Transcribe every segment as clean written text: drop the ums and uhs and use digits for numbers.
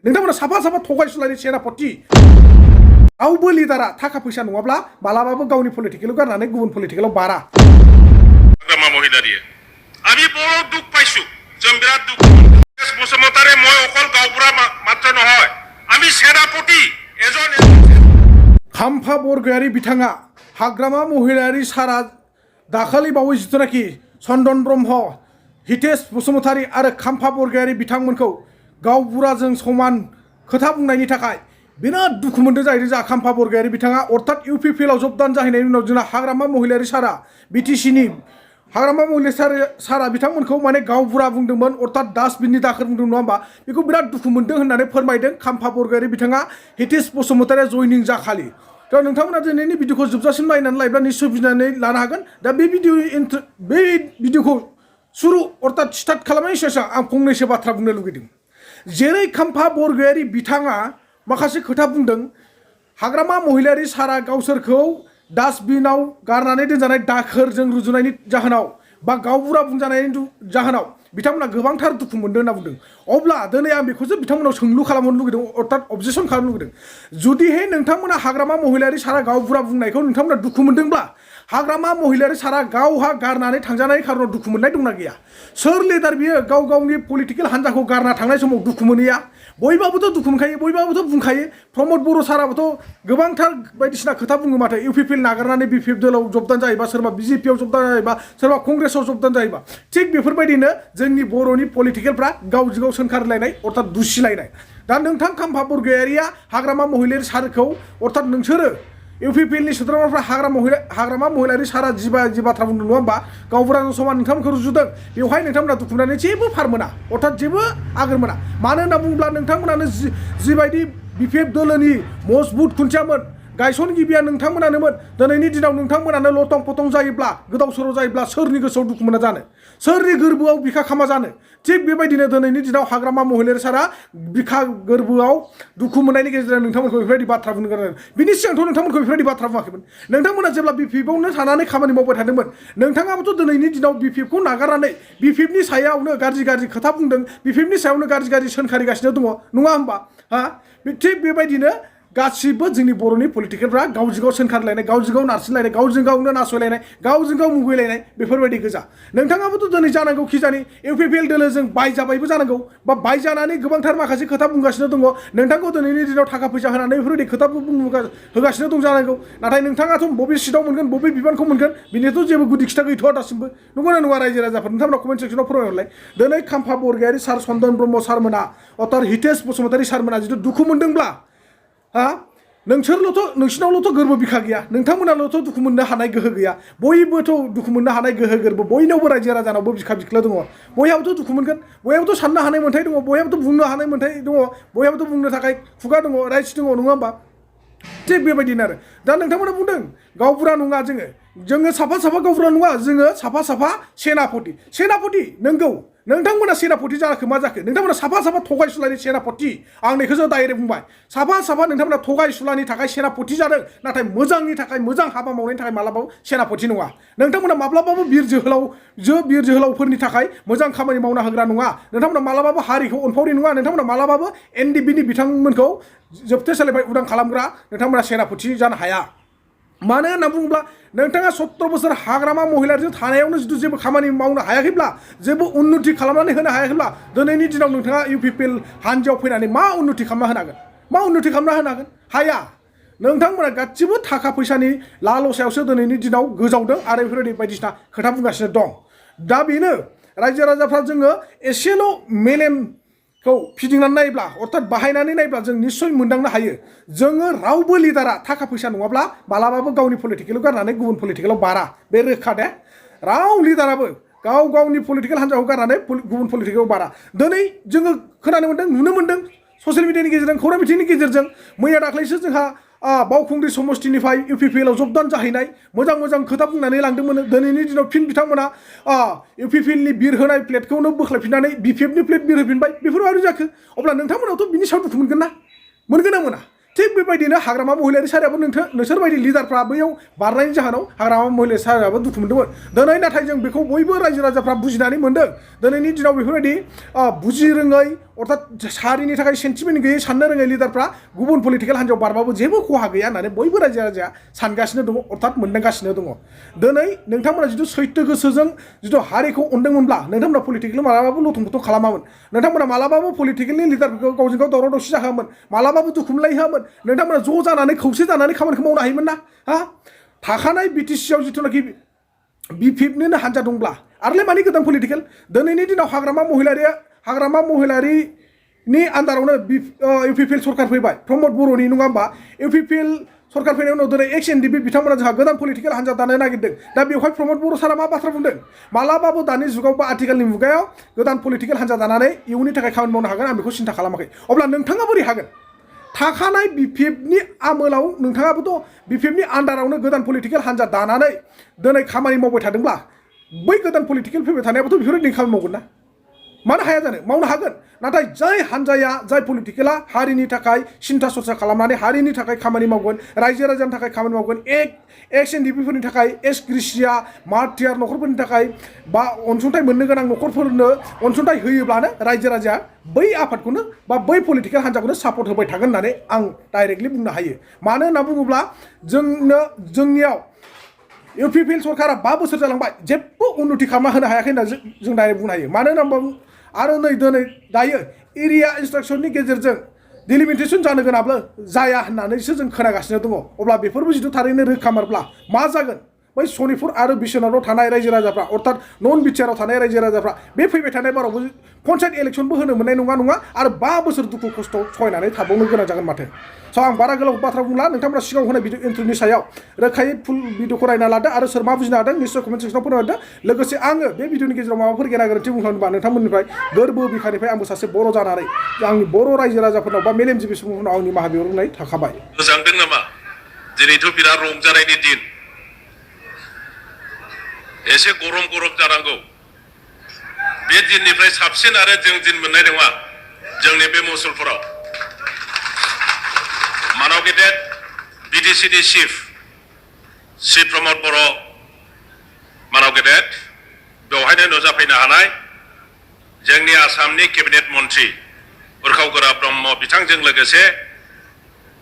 नोंथांमोना साफा साफा थगायसुलानि सेनापति रावबो लिडारा थाखा फैसा नङाब्ला मालाबाबो गावनि पलिटिकेल गारनानै गुबुन पलिटिकेलाव बारा हाग्रामा महिलारिया আমি বড় দুঃখ পাইছো जों बिराद दुख বসুমতাৰী মই অকল গাঁওবুঢ়া মাত্ৰ নহয় আমি সেনাপতি এজন खाम्फा बरगयारी बिथाङा हाग्रामा महिलारि सारा दाखालि बावै जिथुनाखि चन्दन ब्रह्म हितेश बसुमतारी आरो खाम्फा बरगयारी बिथांमोनखौ गावबुराजों समान खोथा बुंनायनि थाखाय बिराद दुखु मोनदों जाहैदों जा खाम्फा बरगयारी बिथाङा अर्थात UPPL आव जबदान जाहैनायनि उनाव जोंना हाग्रामा महिलारि सारा BTC नि हाग्रामा महिलारि सारा बिथांमोनखौ माने गावबुरा बुंदोंमोन अर्थात डास्टबिननि दाखोर बुंदों नङा होमबा बेखौ बिराद दुखु मोनदों होननानै फोरमायदों खाम्फा बरगयारी बिथाङा हितेश बसुमतारीया जयनिं जाखालि दा नोंथांमोना दिनैनि भिडिअखौ जोबजासिम नायनानै लायोब्ला निश्चय बुजिनानै लानो हागोन दा बे भिडिअखौ सुरु अर्थात स्टार्ट खालामनायनि सिगां आं फंनैसो बाथ्रा बुंनो लुगैदों जेरै खाम्फा बरगयारी बिथाङा माखासे खोथा बुंदों हाग्रामा महिलारि सारा गावसोरखौ डास्टबिनाव गारनानै दोनजानाय दाखोरजों रुजुनायनि जाहोनाव बा गावबुरा बुंजानायनि जाहोनाव बिथांमोना गोबांथार दुखु मोनदों होनना बुंदों अब्ला दिनै आं बेखौसो बिथांमोनाव सोंलु खालामनो लुगैदों अर्थात अबजेक्सन खालामनो लुगैदों जुदिहाय नोंथांमोना हाग्रामा महिलारि सारा गावबुरा बुंनायखौ नोंथांमोना दुखु मोनदोंब्ला हाग्रामा महिलारि सारा गावहा गारनानै थांजानायनि खारनाव दुखु मोननाय दंना गैया सोर लिडार बियो गाव गावनि पलिटिकेल हान्जाखौ गारना थांनाय समाव दुखु मोनैया बयबाबोथ' दुखु मोनखायो बयबाबोथ' बुंखायो प्रमद बर' साराबोथ' गोबांथार बायदिसिना खोथा बुङो माथो UPPL नागारनानै BPF दोलाव जबदान जायोबा सोरबा BJP आव जबदान जायोबा सोरबा कंग्रेसाव जबदान जायोबा थिग बेफोरबायदिनो जोंनि बर'नि पलिटिकेलफ्रा गावजों गाव सोंखारलायनाय अर्थात दुसिलायनाय दा नोंथां खाम्फा बरगयारिया हाग्रामा महिलारि सारखौ अर्थात नोंसोरो UPPL नि सोद्रोमाफ्रा हाग्रामा महिलारि सारा जि बाथ्रा बुंदों नङा होमबा गावबुराजों समान नोंथांमोनखौ रुजुदों बेवहाय नोंथांमोना दुखु मोननानै जेबो फार मोना अर्थात जेबो आगोर मोना मानो होनना बुङोब्ला नोंथांमोनानो जिबायदि BPF दोलोनि मजबुत खुन्थियामोन गायसनगिरिया नोंथांमोनानोमोन दिनैनि दिनाव नोंथांमोनानो लथं फथं जायोब्ला गोदाव सोराव जायोब्ला सोरनि गोसोआव दुखु मोना जानो सोरनि गोरबोआव बिखा खामा जानो थिग बेबायदिनो दिनैनि दिनाव हाग्रामा महिलारि सारा बिखा गोरबोआव दुखु मोननायनि गेजेरजों नोंथांमोनखौ बेफोरबायदि बाथ्रा बुंनो गोनां बिनि सिगांथ' नोंथांमोनखौ बेफोरबायदि बाथ्रा बुङाखैमोन नोंथांमोना जेब्ला BPF आवनो थानानै खामानि मावबाय थादोंमोन नोंथाङाबोथ' दिनैनि दिनाव BPF खौ नागारनानै BPF नि सायावनो गाज्रि खोथा बुंदों BPF नि सायावनो गाज्रि सोंखारिगासिनो दङ नङा होमबा हा थिग बेबायदिनो गासिबो जोंनि बर'नि पलिटिकेलफ्रा गावजों गाव सोंखारलायनाय गावजों गाव नारसिनलायनाय गावजों गावनो नासयलायनाय गावजों गाव मुगैलायनाय बेफोरबायदि गोजा नोंथाङाबोथ' दिनै जानांगौ खिजानि UPPL दोलोजों बायजाबायबो जानांगौ बा बायजानानै गोबांथार माखासे खोथा बुंगासिनो दङ नोंथांखौ दिनैनि दिनाव थाखा फैसा होनानै बेफोरबायदि खोथा होगासिनो दं जानांगौ नाथाय नोंथाङाथ' बबे सिटआव मोनगोन बबे बिबानखौ मोनगोन बिनिथ' जेबो गुदि खिथा गैथ'आ दासिमबो नंगौना नङा रायजो राजाफोर नोंथांमोना कमेन्ट सेक्सनाव फोरमायहरलाय दिनै खाम्फा बरगयारि सार चन्दन ब्रह्म सारमोना अर्थात हितेश बसुमतारी सारमोना जिथु दुखु मोनदोंब्ला हा नोंसिनावल'थ' गोरबो बिखा गैया नोंथांमोनाल'थ' दुखु मोननो हानाय गोहो गैया बयबोथ' दुखु मोननो हानाय गोहो गोरबो बयनावबो रायजो राजानावबो बिखा बिख्लो दङ बयहाबोथ' दुखु मोनगोन बयहाबोथ' साननो हानाय मोन्थाय दङ बयहाबोथ' बुंनो हानाय मोन्थाय दङ बयहाबोथ' बुंनो थाखाय खुगा दङ राइट्स दङ नङा होमबा थिग बेबायदिनो आरो दा नोंथांमोना बुंदों गावबुरा नङा जोङो साफा गावबुरा नङा जोङो साफा सेनापति नोंगौ नोंथांमोना सेनापति जाखो मा जाखो नोंथांमोना साफा थगायसुलानि सेनापति आं बेखौसो डाइरेक्ट बुंबाय साफा नोंथांमोना थगायसुलानि थाखाय सेनापति जादों नाथाय मोजांनि थाखाय मोजां हाबा मावनायनि थाखाय मालाबाबो सेनापति नङा नोंथांमोना माब्लाबाबो बिर जोहोलावफोरनि थाखाय मोजां खामानि मावना होग्रा नङा नोंथांमोना मालाबाबो हारिखौ अनफावरि नङा नोंथांमोना मालाबाबो NDB नि बिथांमोनखौ जोबथेसालिनिफ्राय उदां खालामग्रा नोंथांमोना सेनापति जानो हाया मानो होनना बुङोब्ला नोंथाङा 70 बोसोर हाग्रामा महिलारिजों थानायावनो जुदि जेबो खामानि मावनो हायाखैब्ला जेबो उन्नति खालामनानै होनो हायाखैब्ला दिनैनि दिनाव नोंथाङा UPPL हान्जायाव फैनानै मा उन्नति खालामना होनो हागोन हाया नोंथांमोना गासिबो थाखा फैसानि लालसायावसो दिनैनि दिनाव गोजावदों आरो बेफोरबायदि बायदिसिना खोथा बुंगासिनो दं दा बेनो रायजो राजाफ्रा जोङो एसेल' मेलेमखौ फिदिंनानै नायब्ला अर्थात बाहायनानै नायब्ला जों निश्चय मोनदांनो हायो जोङो रावबो लिडारा थाखा फैसा नङाब्ला मालाबाबो गावनि पलिटिकेलाव गारनानै गुबुन पलिटिकेलाव बारा बे रोखा दे राव लिडाराबो गावनि पलिटिकेल हान्जाखौ गारनानै गुबुन पलिटिकेलाव बारा दिनै जोङो खोनानो मोनदों नुनो मोनदों ससियेल मिडियानि गेजेरजों खौरां बिथिंनि गेजेरजों मैया दाख्लैसो जोंहा बावखुंग्रि समष्टिनिफ्राय UPPL आव जबदान जाहैनाय मोजां खोथा बुंनानै लांदोंमोन दिनैनि दिनाव फिन बिथांमोना UPPL नि बिर होनाय प्लेटखौनो बोख्लायफिननानै BPF नि प्लेट बिर होफिनबाय बेफोर माबोरै जाखो अब्ला नोंथांमोनावथ' बिनि सायाव दुखु मोनगोन ना मोना थिग बेबायदिनो हाग्रामा महिलारि सारायाबो नोंसोरबायदि लिडारफ्रा बैयाव बारनायनि जाहोनाव हाग्रामा महिलारि सारायाबो दुखु मोनदोंमोन दिनै नाथाय जों बेखौ बयबो रायजो राजाफ्रा बुजिनानै मोनदों दिनैनि दिनाव बेफोरबायदि बुजि रोङै अर्थात हारिनि थाखाय सेन्टिमेन्ट गैयै साननो रोङै लिडारफ्रा गुबुन पलिटिकेल हान्जायाव बारबाबो जेबो खहा गैया होननानै बयबो रायजो राजाया सानगासिनो दङ अर्थात मोनदांगासिनो दङ दिनै नोंथांमोना जिथु सैथो गोसोजों जिथु हारिखौ अनदोंमोनब्ला नोंथांमोना पलिटिकेल मालाबाबो लथं फथं खालामामोन नोंथांमोना मालाबाबो पलिटिकेलनि लिडारफोरखौ गावजों गाव दावराव दावसि जाहोआमोन मालाबाबो दुखु मोनलायहोआमोन नोंथांमोना ज' जानानै खौसे जानानै खामानिखौ मावनो हायोमोन ना हा थाखानाय बिटिसिआव जिथुनाखि BPFनिनो हान्जा दंब्ला आरोलाय मानि गोदान पलिटिकेल दिनैनि दिनाव हाग्रामा महिलारिनि आन्दारावनो UPPL सरकार फैबाय प्रमद बर'नि नङा होमबा UPPL सरकार फैनायनि उनाव दिनै XNDP बिथांमोना जोंहा गोदान पलिटिकेल हान्जा दानो नागिरदों दा बेवहाय प्रमद बर' सारा मा बाथ्रा बुंदों मालाबाबो दानि जुगाव बा आथिखालनि मुगायाव गोदान पलिटिकेल हान्जा दानानै इयुननि थाखाय खामानि मावनो हागोन आं बेखौ सिन्था खालामाखै अब्ला नोंथाङा बोरै हागोन थाखानाय BPFनि आमोलाव नोंथाङाबोथ' BPFनि आन्दारावनो गोदान पलिटिकेल हान्जा दानानै दिनै खामानि मावबाय थादोंब्ला बै गोदान पलिटिकेल फैबाय थानायाबोथ' बेफोरबायदि खामानि मावगोन ना मानो हाया जानो मावनो हागोन नाथाय जाय हान्जाया जाय पलिटिकेला हारिनि थाखाय सिन्था सरसा खालामनानै हारिनि थाखाय खामानि मावगोन रायजो राजानि थाखाय खामानि मावगोन XNDPफोरनि थाखाय ग्रेसिया मार्टियार न'खरफोरनि थाखाय बा अनसुंथाइ मोननो गोनां न'खरफोरनो अनसुंथाइ होयोब्लानो रायजो राजाया बै आफादखौनो बा बै पलिटिकेल हान्जाखौनो सापर्ट होबाय थागोन होननानै आं डाइरेक्टलि बुंनो हायो मानो होनना बुङोब्ला जोंनियाव UPPL सरकारा 5 बोसोर जालांबाय जेबो उन्नति खालामना होनो हायाखै होनना जों डाइरेक्ट बुंनो हायो मानो होनना आरो नै दिनै दायो एरिया इन्सट्राक्सननि गेजेरजों डिलिमिटेसन जानो गोनांब्ला जाया होननानैसो जों खोनागासिनो दङ अब्ला बेफोरबो जिथु थारैनो रोखामारब्ला मा जागोन बै सनितपुर आरो बिश्वनाथाव थानाय रायजो राजाफ्रा अर्थात नन बिटिआरआव थानाय रायजो राजाफ्रा बे फैबाय थानाय बारावबो पन्सायत इलेक्सनबो होनो मोननाय नङा आरो 5 बोसोर दुखु खस्थ' सहायनानै थाबावनो गोनां जागोन माथो स' आं बारा गोलाव बाथ्रा बुंला नोंथांमोना सिगाङाव होनाय भिडिअ इन्ट्र'नि सायाव रोखायै फुल भिडिअखौ नायना लादो आरो सोर मा बुजिनो हादों निश्चय कमेन्ट सेक्सनाव फोरमायहरदो लोगोसे आङो बे भिडिअनि गेजेराव माबाफोर गेना गोरोन्थि बुंफ्लांदोंबा नोंथांमोननिफ्राय गोरबो बिखानिफ्राय आंबो सासे बर' जानानै आंनि बर' रायजो राजाफोरनाव बा मेलेमजिबि सुबुंफोरनाव आंनि निमाहा बिहरनाय थाखाबाय मोजांदों नामा दिनैथ' बिराद रंजानायनि दिन एसे गरम जानांगौ बे दिननिफ्राय साबसिन आरो जों दिन मोननाय नङा जोंनि बे मसलपुराव मानाव गेदेर BDCनि चिफ प्रमद बर' मानाव गेदेर बेवहायनो नुजाफैनो हानाय जोंनि आसामनि केबिनेट मन्त्रि उर्खाव गोरा ब्रह्म बिथांजों लोगोसे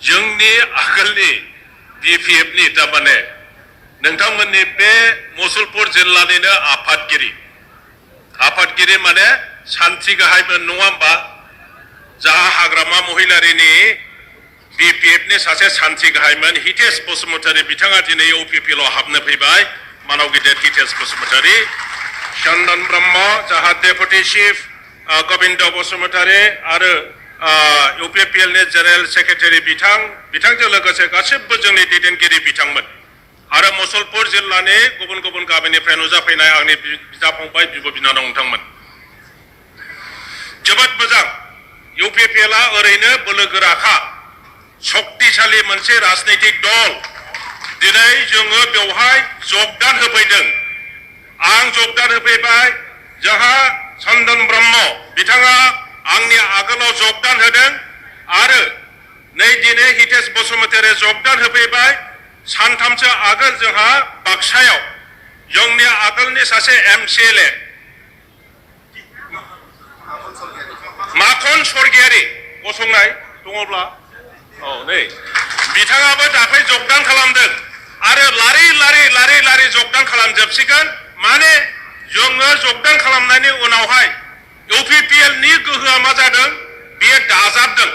जोंनि आगोलनि BPFनि थारमाने नोंथांमोननि बे मसलपुर जिल्लानिनो आफादगिरि माने सान्थ्रि गाहायमोन नङा होमबा जाहा हाग्रामा महिलारिनि BPFनि सासे सान्थ्रि गाहायमोन हितेश बसुमतारी बिथाङा दिनै UPPL आव हाबनो फैबाय मानाव गिदिर हितेश बसुमतारी चन्दन ब्रह्म जाहा डेपुटि चिफ गोविन्द बसुमतारी आरो UPPLनि जेनेरेल सेक्रेटारि बिथांजों लोगोसे गासिबो जोंनि दैदेनगिरि बिथांमोन आरो मसलपुर जिल्लानि गुबुन गामिनिफ्राय नुजाफैनाय आंनि बिदा फंबाय बिब' बिनानाव नोंथांमोन जोबोद मोजां UPPLआ ओरैनो बोलोगोराखा शक्तिशाली मोनसे राजनैतिक दल दिनै जोङो बेवहाय जगदान होफैदों आं जगदान होफैबाय जोंहा चन्दन ब्रह्म बिथाङा आंनि आगोलाव जगदान होदों आरो नै दिनै हितेश बसुमतारी जगदान होफैबाय सानथामसो आगोल जोंहा बाक्सायाव जोंनि आगोलनि सासे MCLA माखन स्वर्गियारि गसंनाय दङब्ला नै बिथाङाबो दाख्लै जगदान खालामदों आरो लारि जगदान खालामजोबसिगोन माने जोङो जगदान खालामनायनि उनावहाय UPPLनि गोहोआ मा जादों बेयो दाजाबदों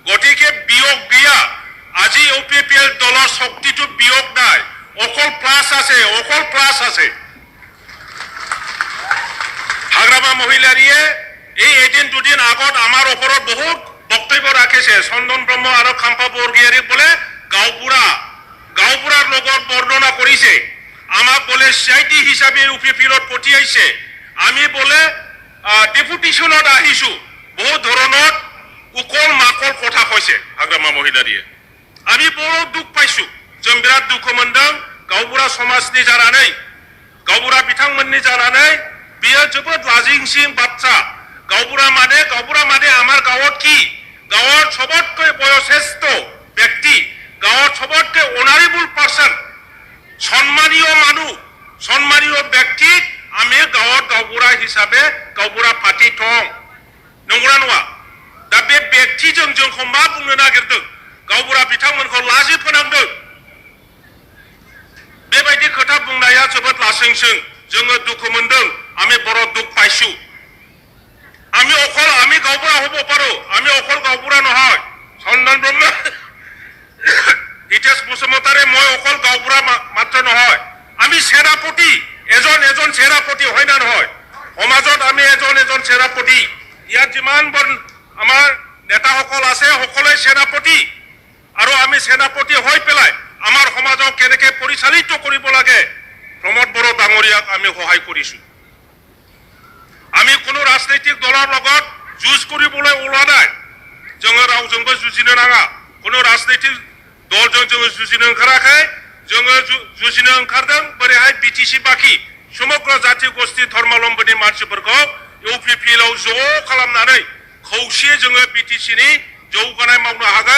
गतिके बियोग गैया আজি UPPL দলৰ শক্তিটো বিয়োগ নাই অকল প্লাস আছে হাগ্রামা মহিলারিয়ে এই এদিন দুদিন আগত আমার ওপৰত বহুত বক্তব্য ৰাখিছে চন্দন ব্ৰহ্ম আৰু খাম্পা বৰগিয়াৰী বলে গাঁওপুৰাৰ লগত বৰ্ণনা কৰিছে আমাক বলে সিআইডি হিচাপে UPPLত পঠিয়াইছে আমি বলে ডেপুটেশনত আহিছো বহু ধৰণৰ উকল মাকল কথা কৈছে হাগ্রামা মহিলারিয়ে আমি বড় দুঃখ পাইছো जों बिराद दुखु मोनदों गावबुरा समाजनि जानानै गावबुरा बिथांमोननि जानानै बियो जोबोद लाजिंसिं बाथ्रा गावबुरा माने আমার गावत কি गावत सबतকৈ বয়োজ্যেষ্ঠ ব্যক্তি गावत सबतকৈ অনারেবল পারসন সম্মানীয় ব্যক্তি আমি গাवत गावबुरा হিসাবে गावबुरा পাতি থং नंगौना नङा बिथांमोनखौ मा बुंनो नागिरदों गावबुरा बिथांमोनखौ लाजि फोनांदों बेबायदि खोथा बुंनाया जोबोद लासिंसिं जोङो दुखु मोनदों আমি বড় দুখ পাইছো আমি গাঁওবুঢ়া হ'ব পাৰো আমি অকল গাঁওবুঢ়া নহয় চন্দন ব্ৰহ্ম হিতেশ বসুমতাৰী মই অকল গাঁওবুঢ়া মাত্ৰ নহয় আমি সেনাপতি এজন সেনাপতি হয় না নহয় সমাজত আমি এজন সেনাপতি ইয়াত যিমান আমাৰ নেতাসকল আছে সকলোৱে সেনাপতি আৰু আমি সেনাপতি হৈ পেলাই আমাৰ সমাজক কেনেকৈ পৰিচালিত কৰিব লাগে প্ৰমোদ বড়ো ডাঙৰীয়াক আমি সহায় কৰিছো আমি কোনো ৰাজনৈতিক দলৰ লগত যুঁজ কৰিবলৈ ওলোৱা নাই जोङो रावजोंबो जुजिनो नाङा কোনো राजनैतिक दलजों जोङो जुजिनो ओंखाराखै जोङो जुजिनो ओंखारदों बोरैहाय बिटिसि बाखि समग्र जाति गोष्ठी धर्मावलम्बीनि मानसिफोरखौ UPPL आव ज' खालामनानै खौसेयै जोङो बिटिसिनि जौगानाय मावनो हागोन